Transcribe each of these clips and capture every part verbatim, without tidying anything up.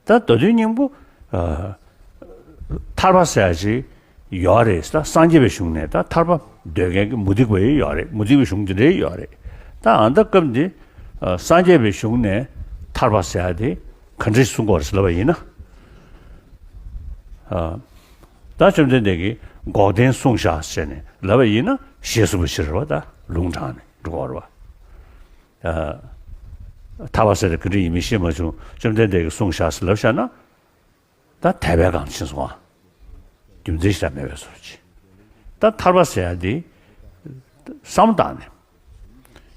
ད་མདོ་དོན་སྙིང་པོ་ཨ། ཐར་པ་ཟེར་ཡ་ཅིག་ཡོད་རེད། ད་སངས་རྒྱས་པའི་གཞུང་ནས་ད་ཐར་པ་འདོད་མཁན་གྱི་མུ་སྟེགས་པ་ཡོད་རེད། མུ་སྟེགས་པའི་གཞུང་དེ་འདྲའི་ཡོད་རེད། ད་ཨ་ད་སྐབས་འདི་ཨ། སངས་རྒྱས་པའི་གཞུང་ནས་ཐར་པ་ཟེར་ཡ་དེ་ག་འདྲས་གསུང་གི་ཡོད་རེད་ཟེར་ལབ་པ་ཡིན་ན། ཨ། ད་བཅོམ་ལྡན་འདས་ཀྱིས་འགོག་བདེན་གསུངས་བཞག་ཟེར་ནས་ལབ་པ་ཡིན་ན་ཞེས་གསུངས་པ་ཞིག་རེད་བ། ད་ལུང་དྲངས་ནས་འགྲོ་གི་ཡོད་རེད་བ། ཨ། ཐར་པ་ཟེར་དེ་ག་འདྲ་ཡིན་མིན་ཤེས་མ་བྱུང་། བཅོམ་ལྡན་འདས་ཀྱིས་གསུངས་བཞག་ཟེར་ལབ་བཞག་ན། ད་དད་པའི་སྒང་ཕྱིན་སོང་ང་། རྒྱུ་མཚན་ཞིག་མེད་པའི་བཟོ་ཅིག་ད་ཐར་པ་ཟེར་ཡ་འདི་བསམ་བློ་བཏང་ནས།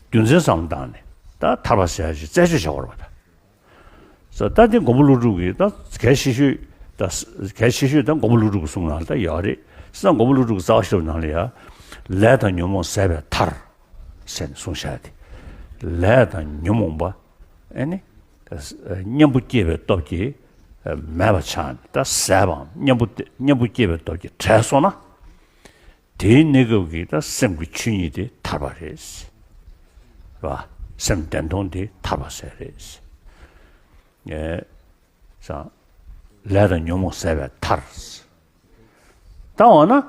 རྒྱུ་མཚན་བསམ་བློ་བཏང་ནས་ད་ཐར་པ་ཟེར་ཡ་ཞིག་རྩད་གཅོད་བྱ་དགོས་རེད་པ། ད་ད་འདི་མགོན་པོ་ཀླུ་སྒྲུབ་ཀྱིས་ད་གལ་ཆེ་ཤོས་ད་གལ་ཆེ་ཤོས་ད་མགོན་པོ་ཀླུ་སྒྲུབ་ཀྱི་གསུང་ནང་ལ་ད་ཡོད་རེད། བྱས་ཙང་མགོན་པོ་ཀླུ་སྒྲུབ་ཀྱི་རྩ་བ་ཤེས་རབ་ནང་ལ་ཡ། ལས་དང་ཉོན་མོངས་ཟད་པའི་མཐར། ཟེར་ནས་གསུངས་བཞག་དེ། ལས་དང་ཉོན་མོངས་པ། ཨེ་ནི། གཉེན་པོ་སྐྱེས་པའི་སྟོབས་ཀྱིས་མེད་པ་ཆགས་ནས་ད་ཟད་པའམ་གཉེན་པོ་སྟེ་གཉེན་པོ་སྐྱེས་པའི་སྟོབས་ཀྱིས་བྲལ་སོང་ན། དེའི་གནས་སྐབས་ཀྱི་ད་སེམས་ཀྱི་ཆོས་ཉིད་དེ་ཐར་པ་རེད། རེད་བ། སེམས་བདེན་སྟོང་དེ་ཐར་པ་ཟེར་རེད། ཨེ། ལས་དང་ཉོན་མོངས་ཟད་པའི་མཐར། ད་འོ་ན། ཨ།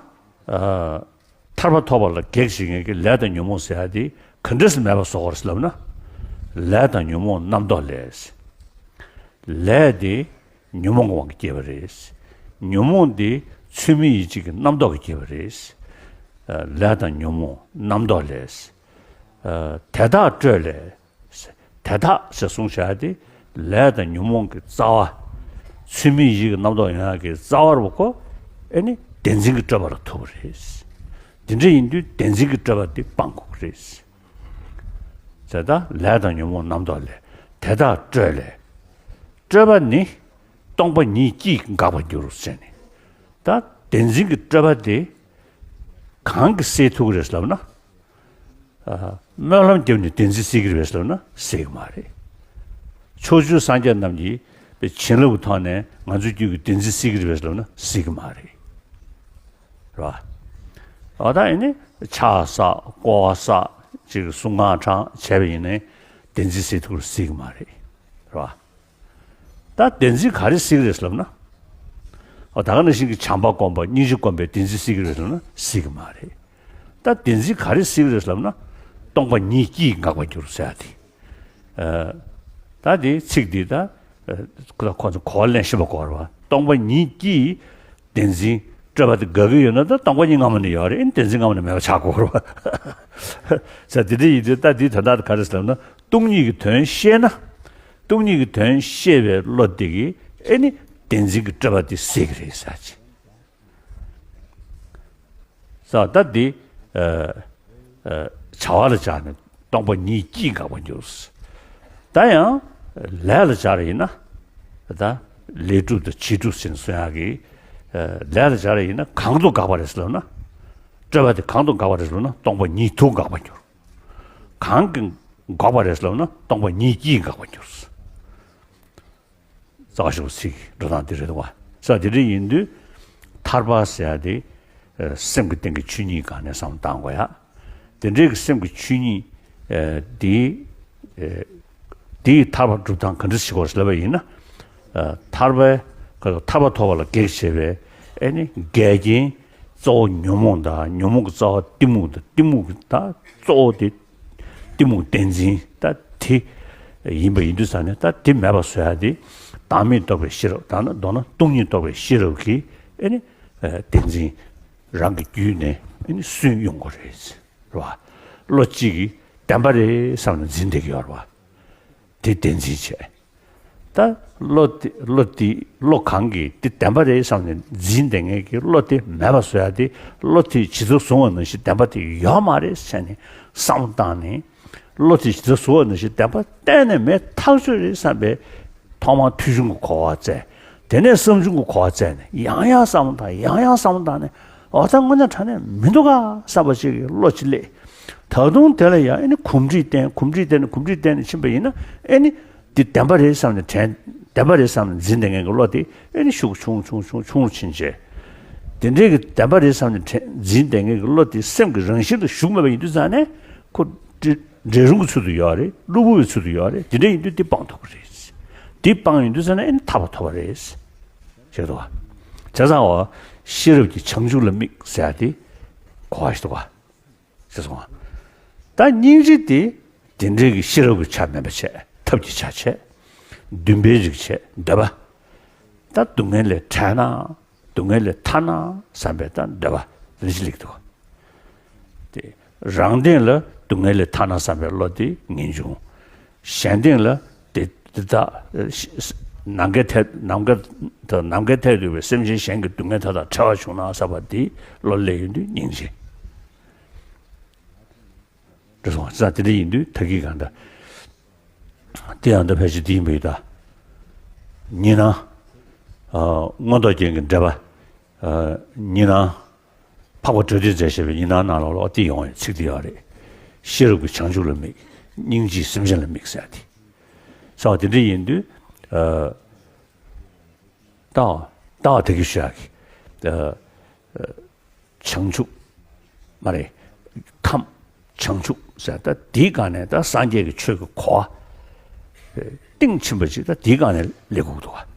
ཐར་པ་ཐོབ་པ་ལ་གེགས་བྱེད་མཁན་གྱི་ལས་དང་ཉོན་མོངས་ཟེར་ཡ་དེ་ག་འདྲས་སེ་མེད་པ་བཟོ་དགོས་རེད་ལབ་ན། ལས་དང་ཉོན་མོངས་རྣམ་རྟོག་ལས། ལས་དེ་ཉོན་མོངས་ཀྱི་དབང་གིས་སྐྱེས་པ་རེད། ཉོན་མོངས་དེ་ཚུལ་མིན་ཡིད་བྱེད་ཀྱི་རྣམ་རྟོག་གིས་སྐྱེས་པ་རེད། ཨ། ལས་དང་ཉོན་མོངས་རྣམ་རྟོག་ལས། ཨ། དེ་དག་སྤྲོས་ལས། དེ་དག་ཞེས་གསུངས་བྱ་སྟེ། ལས་དང་ཉོན་མོངས་ཀྱི་རྩ་བ། ཚུལ་མིན་ཡིད་ཀྱི་རྣམ་རྟོག་ཡོང་ཡག་གི་རྩ་བ་རུ་ཁོ། ཨེ་ནི་བདེན་འཛིན་གྱི་སྤྲོས་པ་ལ་ཐུག་པ་རེད། དེ་འདྲ་ཡིན་དུས་བདེན་འཛིན་གྱི་སྤྲོས་པ་དེ་སྤང་དགོས་ཀྱི་རེད། ཟེར་ད་ལས་དང་ཉོན་མོངས་རྣམ་རྟོག་ལས། དེ་དག་སྤྲོས་ལས། སྤྲོས་པ་ནི། སྟོང་པ་ཉིད་ཀྱིས་འགག་པར་འགྱུར་ཟེར་ནས། ད་བདེན་འཛིན་གྱི་སྤྲོས་པ་དེ། གང་གིས་སེལ་ཐུབ་ཀྱི་རེད་ལབ་ན། ཨ། སྨོན་ལམ་བརྒྱབ་ནས་བདེན་འཛིན་སེལ་གྱི་རེད་པས་ལབ་ན་སེལ་གྱི་མ་རེད། ཕྱོགས་བཅུའི་སངས་རྒྱས་རྣམས་ཀྱིས་བྱིན་རླབས་ཀྱི་ཐོག་ནས་ང་ཚོའི་རྒྱུད་ཀྱི་བདེན་འཛིན་སེལ་གྱི་རེད་པས་ལབ་ན་སེལ་གྱི་མ་རེད། རེད་བ། འོ་ད་ཡིན་ནི་ཕྱག་བསགས་བསྐོར་བ་བསགས་ཅིག་གསུང་ཁང་དྲངས་བྱས་པ་ཡིན་ནའི་བདེན་འཛིན་སེལ་ཐུབ་ཀྱི་རེད་སེལ་གྱི་མ་རེད། རེད་བ། ད་བདེན་འཛིན་ག་རེ་སེལ་གྱི་རེད་ལབ་ན། འོ་ད་ག་ནང་བཞིན་གྱི་བྱམས་པ་སྒོམ་པ་སྙིང་རྗེ་སྒོམ་པའི་བདེན་འཛིན་སེལ་གྱི་རེད་ལབ་ན་སེལ་གྱི་མ་རེད། ད་བདེན་འཛིན་ག་རེ་སེལ་གྱི་རེད་ལབ་ན། སྟོང་པ་ཉིད་ཀྱིས་འགག་པར་འགྱུར་ཟེར་ཡ་དེ། ཨ། ད་དེ་ཚིག་འདི་ད། ཨ། ཁོ་ཁོ་ཚོ་གོ་བ་ལེན་ཤེས་པ་དགོས་རེད་བ། སྟོང་པ་ཉིད་ཀྱིས་བདེན་འཛིན་སྤྲོས་པ་དེ་འགག་གི་ཡོད་ན་ད་སྟོང་པ་ཉིད་སྔ་མོ་ནས་ཡོད་རེད། ཨེ་ནི་བདེན་འཛིན་སྔ་མོ་ནས་མེད་པ་ཆགས་དགོས་རེད་བ། ཟེར་དེ་འདྲ་ཡིན་དུས་ད་འདིའི་དོན་དག་དེ་ག་རེ་ཟེར་ལབ་ན། སྟོང་ཉིད་ཀྱི་དོན་ཤེས་ན། སྟོང་ཉིད་ཀྱི་དོན་ཤེས་པའི་བློ་དེ་གིས་ཨེ་ནི་བདེན་འཛིན་གྱི་སྤྲོས་པ་དེ་སེལ་གྱི་རེད་ཟེར་ཅིག་ས་ད་འདི། ཨ། ཨ། བྱ་བ་ལ་སྦྱར་ནས་སྟོང་པ་ཉིད་ཀྱིས་འགག་པར་འགྱུར། ད་ཡང་ལས་ལ་སྦྱར་ཡིན་ན། ད་ལས་གྲུབ་དང་བྱེད་གྲུབ་ཟེར་ནས་གསུང་ཡག་གི། ཨ། ལས་ལ་སྦྱར་ཡིན་ན་གང་དུ་འགག་པ་རེད་ཟེར་ལབ་ན། སྤྲོས་པ་དེ་གང་དུ་འགག་པ་རེད་ཟེར་ལབ་ན་སྟོང་པ་ཉིད་དུ་འགག་པར་འགྱུར། གང་གིས་འགག་པ་རེད་ཟེར་ལབ་ན་སྟོང་པ་ཉིད་ཀྱིས་འགག་པར་འགྱུར། རྩ་བ་ཤེས་རབ་ཚིག་འགྲོ་སྟངས་འདི་རེད་འདུག་བ། ས་དེ་འདྲ་ཡིན་དུས། ཐར་པ་ཟེར་ཡ་དེ། ཨ། སེམས་ཀྱི་སྟེང་གི་ཆོས་ཉིད་སྒང་ནས་བསམ་བློ་བཏང་དགོས་ཡ། དེ་འདྲའི་གི་སེམས་ཀྱི་ཆོས་ཉིད། ཨ། དེའི། ཨ། དེའི་ཐར་པ་སྒྲུབ་སྟངས་ག་འདྲ་ཞིག་དགོས་ལབ་པ་ཡིན་ན། ཨ། ཐར་པའི། ཐར་པ་ཐོབ་པ་ལ་གེགས་བྱེད་པའི། ཨེ་ནི་འགལ་རྐྱེན། གཙོ་བོ་ཉོན་མོངས་དང་ཉོན་མོངས་ཀྱི་རྩ་བ་གཏི་མུག་དང་གཏི་མུག་གི་ད་གཙོ་བོ་དེ། གཏི་མུག་བདེན་འཛིན་ད་དེ་ཡིན་པ་ཡིན་དུས་ཙང་ནས་ད་དེ་མེད་པ་བཟོ་ཡ་དེ། བདག་མེད་རྟོགས་པའི་ཤེས་རབ་དང་ན་མདོར་ན་སྟོང་ཉིད་རྟོགས་པའི་ཤེས་རབ་ཀྱིས་ཨེ་ནི་བདེན་འཛིན་རང་གི་རྒྱུད་ནས་ཨེ་ནི་སུན་དབྱུང་དགོས་རེད། རེད་བ། བློ་གཅིག་གིས་བདེན་པ་རེད་བསམ་ནས་འཛིན་བསྡད་ཀྱི་ཡོད་རེད་བ། དེ་བདེན་འཛིན་བྱས། ད་བློ་དེ་བློ་དེ་བློ་གང་གིས་དེ་བདེན་པ་རེད་བསམ་ནས་འཛིན་བསྡད་མཁན་གྱི་བློ་དེ་མེད་པ་བཟོ་ཡ་དེ་བློ་དེས་ཇི་ལྟར་བཟུང་བ་ནང་བཞིན་བདེན་པ་དེ་ཡོད་མ་རེད་ཟེར་ནས་བསམ་བློ་བཏང་ནས། བློ་དེས་ཇི་ལྟར་བཟུང་བ་ནང་བཞིན་བདེན་པ་གཏན་ནས་མེད་ཐག་ཆོད་རེད་བསམ་པའི་ཐོག་མར་ཐོས་བྱུང་གི་གོ་བ་བཙལ། དེ་ནས་བསམ་བྱུང་གི་གོ་བ་བཙལ་ནས་ཡང་ཡང་བསམ་བློ་བཏང་ཡང་ཡང་བསམ་བློ་བཏང་ནས། འོ་ད་དངོས་གནས་དྲང་གནས་མི་འདུག་ག་བསམ་པ་ཅིག་གི་བློ་ཅིག་སླེབས། ད་དུང་དེ་ལ་ཡང་ཨེ་ནི་གོམས་འདྲིས་བསྟེན་གོམས་འདྲིས་བསྟེན་ནས་གོམས་འདྲིས་བསྟེན་ནས་ཕྱིན་པ་ཡིན་ན་ཨེ་ནི། འདི་བདེན་པ་རེད་བསམ་ནས་དྲན། བདེན་པ་རེད་བསམ་ནས་འཛིན་བསྡད་མཁན་གྱི་བློ་དེ་ཨེ་ནི་ཤུགས་ཆུང་ཆུང་ཆུང་ཆུང་རུ་ཕྱིན་བྱས། དེ་འདྲའི་གི་བདེན་པ་རེད་བསམ་ནས་དྲན་འཛིན་བསྡད་མཁན་གྱི་བློ་དེ་སེམས་ཀྱི་རང་བཞིན་དུ་ཞུགས་མེད་པ་ཡིན་དུས་ཙང་ནས་ཁོ་འདྲེ་འདྲེ་རུང་གི་ཚུལ་དུ་ཡོད་རེད། གློ་བུར་བའི་ཚུལ་དུ་ཡོད་རེད། དེ་འདྲ་ཡིན་དུས་འདི་སྤང་ཐུབ་ཀྱི་རེད། འདི་སྤངས་ཡོང་དུས་ཙ་ན་ཨེ་ནི་ཐར་པ་ཐོབ་པ་རེད། ཞེས་དུ་བ། བྱས་ཙང་བ། ཤེས་རབ་ཀྱི་བྱང་ཆུབ་ལ་དམིགས་ཟེར་ཡ་དེ་གོ་བ་ཞིག་འདུག་བ། ཞེས་གསུངས་པ། ད་སྙིང་རྗེ་དེ་དེ་འདྲའི་གི་ཤེས་རབ་ཀྱི་ཆ་མེད་པ་བྱས། ཐབས་ཀྱི་ཆ་བྱས། འདུན་པའི་རིགས་བྱས། འདོད་པ། ད་སྡུག་བསྔལ་ལས་བྲལ་ན། སྡུག་བསྔལ་ལས་ཐར་ན་བསམ་པའི་ད་འདོད་པ་རེ་ཞིག་སླེབས་འདུག། དེ་རང་སྟེང་ལ་སྡུག་བསྔལ་ལས་ཐར་ན་བསམ་པའི་བློ་དེ་ངེས་འབྱུང་། གཞན་སྟེང་ལ་དེ་དེ་དག་ནམ་མཁའི་མཐས་ནམ་མཁའ་དང་ནམ་མཁའི་མཐས་གཏུགས་པའི་སེམས་ཅན་གཞན་གྱི་སྡུག་བསྔལ་དག་དང་བྲལ་བ་བྱུང་ན་བསམ་པ་དེ་བློ་སླེབས་ཡོང་དུས་སྙིང་རྗེ། འགྲོ་སོང་ཙང་དེ་འདྲ་ཡིན་དུས་ད་གིན་གང་ལྟར། དེ་ཡང་ད་ཕལ་ཆེར་དེ་ཡིན་པའི་ད། གཉིས་སྣང་། ཨ། མངོན་རྟོགས་རྒྱན་གྱི་འགྲེལ་པ། ཨ། གཉིས་སྣང་། འཕགས་པ་འགྲོ་དོན་མཛད་བྱས་པའི་གཉིས་སྣང་ནང་ལོགས་ལ་དེ་ཡོང་བའི་ཚིག་དེ་ཡོད་རེད། ཤེས་རབ་ཀྱི་བྱང་ཆུབ་ལ་དམིགས། སྙིང་རྗེས་སེམས་ཅན་ལ་དམིགས་ཟེར་ཡ་དེ། ས་བ་དེ་འདྲ་ཡིན་དུས། ཨ། ལྟ་བ་ལྟ་བ་དེ་གི་ཞུ་ཡག་གི། ཨ། བྱང་ཆུབ། མ་རེད། ཁམས་བྱང་ཆུབ་ཟེར་ད་དེའི་སྒང་ནས་ད་སངས་རྒྱས་ཀྱི་ཆོས་ཀྱི་གོ་བ། གཏིང་ཕྱིན་པ་ཅིག་ད་དེའི་སྒང་ནས་སླེབས་དགོས་འདུག་བ།